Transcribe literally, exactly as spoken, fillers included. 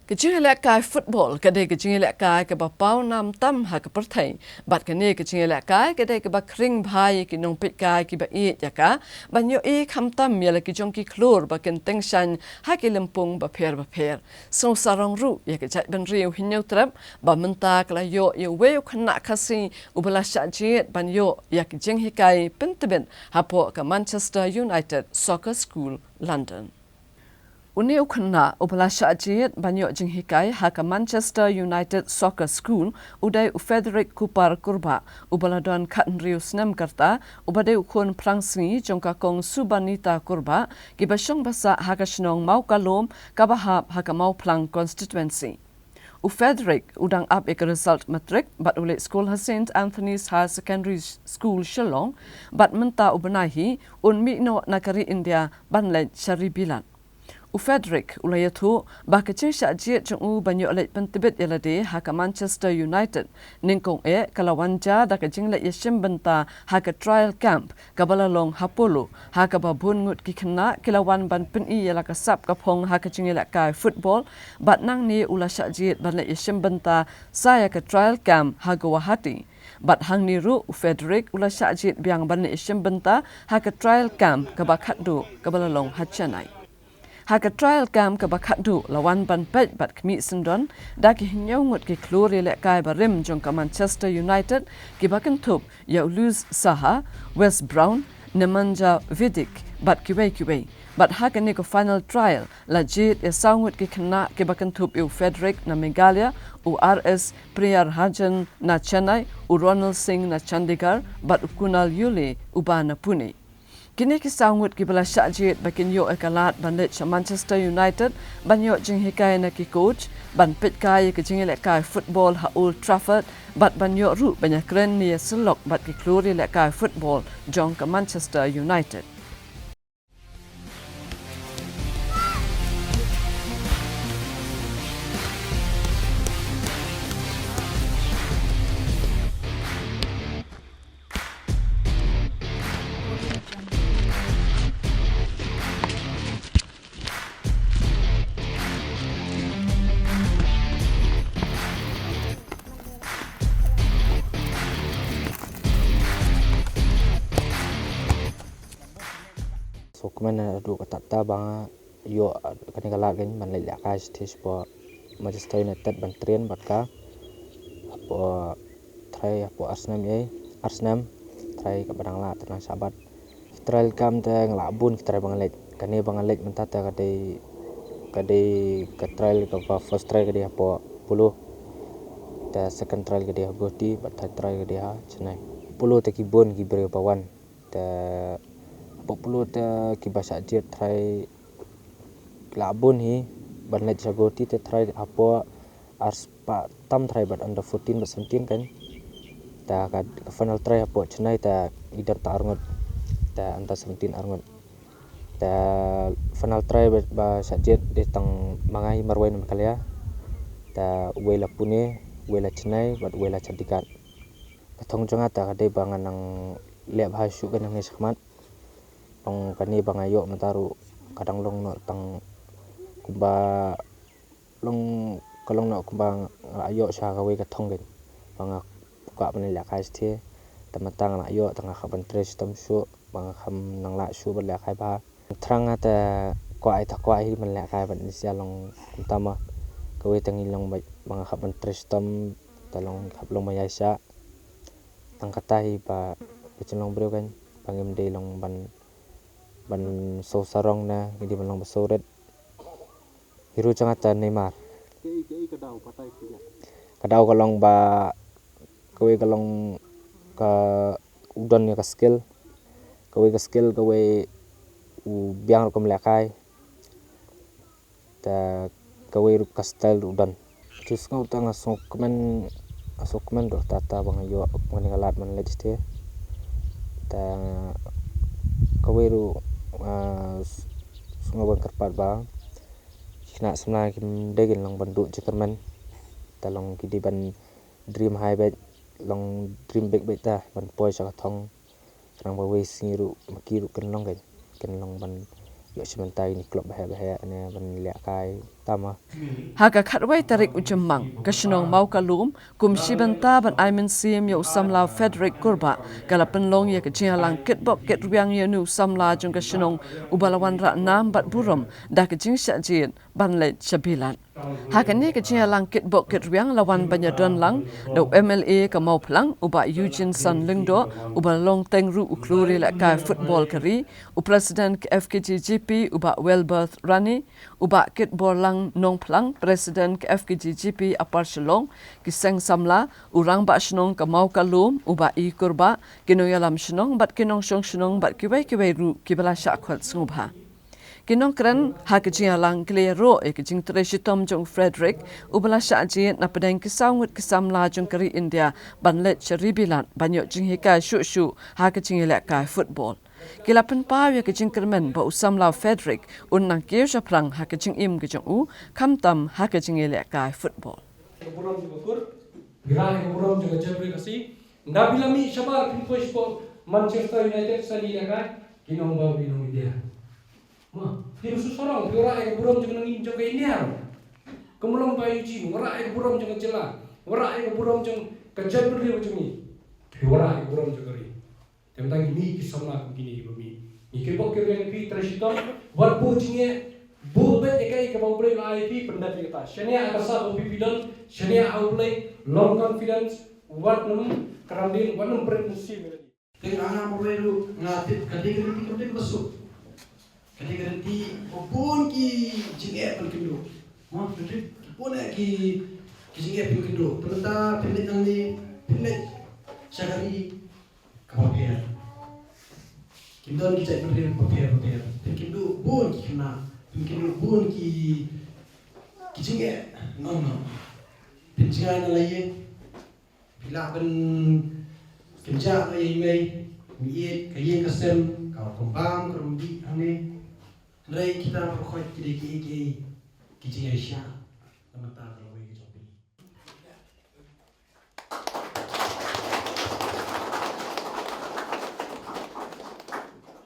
Ka jingïalehkai football ka dei ka jingïalehkai kaba paw nam tam ha ka pyrthei. Bad kane ka jingïalehkai ka dei kaba khring bha ïa ki nongpeitkai kiba ïeit ïa ka, ban ïohi khamtam ïa la ki jong ki khlur ba kin tyngshaiñ ha ki lympung bapher bapher. Sngewsarong ruh ïa ka jaitbynriew Hynñiewtrep ba mynta ka la ïoh ïa uwei u khynnah Khasi uba la shah jied ban ïoh ïa ka jinghikai pyntbit hapoh ka Manchester United Soccer School, London. Une u khynnah uba la shah jied ban ïoh jinghikai ha ka Manchester United Soccer School u dei u Frederick Kupar Kurbah, uba la don khathynriew snem ka rta, uba dei u khun phrangsngi jong ka kong Subanita Kurbah, kiba shong ba sah ha ka shnong Mawkalum, kaba hap ha ka Mawphlang constituency. U Frederick u dang ap ïa ka result matric bad u leit skul ha St Anthony's Higher Secondary School, Shillong, bad mynta u bnai hi un mih noh na ka ri India ban leit sha ri Bilat. U Frederick u la ïathuh ba ka jingshah jied jong u ban ïoh leit pyntbit ïa lade ha ka Manchester United nyngkong eh ka la wan jia da ka jingleit ïashim bynta ha ka trial camp kaba la long ha Polo, ha kaba bun ngut ki khynnah ki la wan ban pyni ïa la ka sap ka phong ha ka jingïalehkai football, bad nangne u la shah jied ban leit ïashim bynta sa ïa ka trial camp ha Guwahati. Bad hangne ruh u Frederick u la shah jied biang ban leit ïashim bynta ha ka trial camp kaba khatduh kaba la long ha Chennai. Ha ka trial camp kaba khatduh la wan ban peit bad khmih syndon da ki hynñiew ngut ki khlur ïalehkai barim jong ka Manchester United, kiba kynthup ïa u Louis Saha, Wes Brown, Nemanja Vidic bad kiwei kiwei. Bad ha kane ka final trial la jied ïa saw ngut ki khynnah, kiba kynthup ïa u Frederick na Meghalaya, u R S Priyarhajan na Chennai, u Ronald Singh na Chandigarh bad u Kunal Yule uba na Pune. Kine ki saw ngut kiba la shah jied ba kin ïoh ïa ka lad ban leit sha Manchester United ban ïoh jinghikai na ki coach, ban peitkai ïa ka jingïalehkai football ha Old Trafford bad ban ïoh ruh ban ïakren ne ïasyllok bad ki khlur ïalehkai football jong ka Manchester United. Sngewkmen naduh katta katta ba nga ïoh kane ka lad kane ban leit lehkai shatei shapoh Manchester United ban train bad ka. Hapoh trai hapoh ar snem ei, ar snem. Trai kaba dang lah te dang shah bat. Ki trial camp te nga lah bun ki trai ba nga leit. Kane ba nga leit mynta te ka dei, ka dei ka trial kaba first trial ka dei hapoh Polo. Te second trial ka dei ha Guwahati, bad third trial ka dei ha Chennai. Polo te ki bun ki briew ba wan. Te hapoh Polo te kiba shah jied trai lah bun hi ban leit sha Guwahati te trai hapoh ar spah tam trai bad under fourteen bad seventeen kan. Te ka, ka final trai hapoh Chennai te i dep ta ar ngut, te under seventeen ar ngut. Te final trai ba, ba shah jied dei tang ma nga hi marwei na Meghalaya. Te uwei la Pune, uwei la Chennai bad uwei la Chandigarh. Ka thong jong nga te ka dei ba ngan nang leh bha shuh ka nang ngi shakhmat. Long kane ba nga ïoh mynta ruh ka dang long noh tang kumba long, ka long noh kumba nga la ïoh sha kawei ka thong kane. Ba nga kwah ban lehkai shatei. Te mynta nga la ïoh te nga kwah ban trei shitom shuh ba nga kham nang lah shuh ban lehkai bha. Thrang nga te kwah ïa te kwah hi ban lehkai bad nisa long kumta ma. Kawei te ngi long ba, ba nga kwah ban trei shitom te long kwah long ba ïaishah. Tang kata hi ba ka jinglong briew kan ba ngim dei long ban, ban sngewsarong ne ngi dei ban long ba sngewrit. Hero jong nga te Neymar. Ka daw ka long ba kawei ka long ka u don ïa ka skill. Kawei ka skill, kawei u biang rukom lehkai. Te kawei ruh ka style ruh u don. Te sngew te nga sngewkmen, nga sngewkmen ruh ta ta ba nga ïoh kane ka lad ban leit shatei. Te kawei ruh, ah, sngew ban kyrpad ba ki khynnah samla kim dei kin long ban duh jingkyrmen. Te long ki dei ban dream high beit, long dream big beit te ban poi sha ka thong. Khnang ba wei sngi ruh ma ki ruh kin long kan, kin long ban ïoh shim bynta ïa kine ki club baheh baheh ne ban lehkai. Tama. Ha ka khatwei tarik u Jymmang, ka shnong Mawkalum, kum shi bynta ban ai mynsiem ïa u samla Frederick Kurbah, ka la pynlong ïa ka jingïalang kitbok kitrwiang ïa u samla jong ka shnong, uba la wanrah nam bad burom da ka jingshah jied ban leit sha Bilat. Ha kane ka jingïalang kitbok kitrwiang la wan ban ïadon lang da u M L A ka Mawphlang, u Bah Eugene San Lyngdoh, uba la long teng ruh u khlur ïalehkai football ka ri, u President ka F K G G P, u Bah Welbert Rani, u Bah Kitborlang Nongphlang, President ka F K G G P Upper Shillong, ki seng samla, u Rangbah Shnong ka Mawkalum, u Bah E Kurbah, ki nongïalam shnong bad ki nongshong shnong bad kiwei kiwei ruh kiba la shah khot sngewbha. Ki nongkren ha ka jingïalang ki la ïaroh ïa ka jingtrei shitom jong u Frederick, uba la shah jied na pdeng ki saw ngut ki samla jong ka ri India ban leit sha ri Bilat ban ïoh jinghikai shuh shuh ha ka jingïalehkai football. Ki la pynpaw ïa ka jingkyrmen ba u samla Frederick un nang kiew shaphrang ha ka jingim ka jong u, khamtam ha ka jingïalehkai football. Ka burom jong ka kur, phi rah ïa ka burom jong ka jaitbynriew Khasi. Nda phi la mih shabar phin poi shapoh Manchester United sani ïalehkai, ki nong ba ki nong India. Ma, phin shu sarong, phi rah ïa ka burom jong ka nongim jong ka India. Ka mlong ba ïa u ji, phi rah ïa ka burom jong ka jylla, phi rah ïa ka burom jong ka jaitbynriew jong ngi. Phi rah ïa ka burom jong ka ri. Te mynta ngi mih ki samla kum kine kiba mih. Ngi kyrpad ïa phi trei shitom, wat buh jingeh, buh beit ïa kaei kaba U Blei u la ai ïa phi, pyndep ïa kata. Shaniah ha ka sap ba phi phi don, shaniah ha U Blei, long confidence, wat nym kyrandin, wat nym pret mynsiem ïa lade. Te nga nga marwei ruh nga tip ka dei ka lynti, ka dei kaba suk. Ka dei ka lynti ba bun ki jingeh ban kynduh. Mo, ka dei bun eh ki, ki jingeh ban kynduh. Te mynta phin leit nangne, phin leit sha ka ri kaba pher. Kim don ki jaitbynriew bapher bapher. Phin kynduh bun ki khynnah, phin kynduh bun ki, ki jingeh nong nong. Phin jngai na la ïing, phi lah ban kynjah na ïing mei, ïeit, ka ïing ka sem ka kum bam ka rum dih hangne. Hynrei kita baroh khoit ki dei kiei kiei ki jingeh sha. Na mynta ka lawei ka jong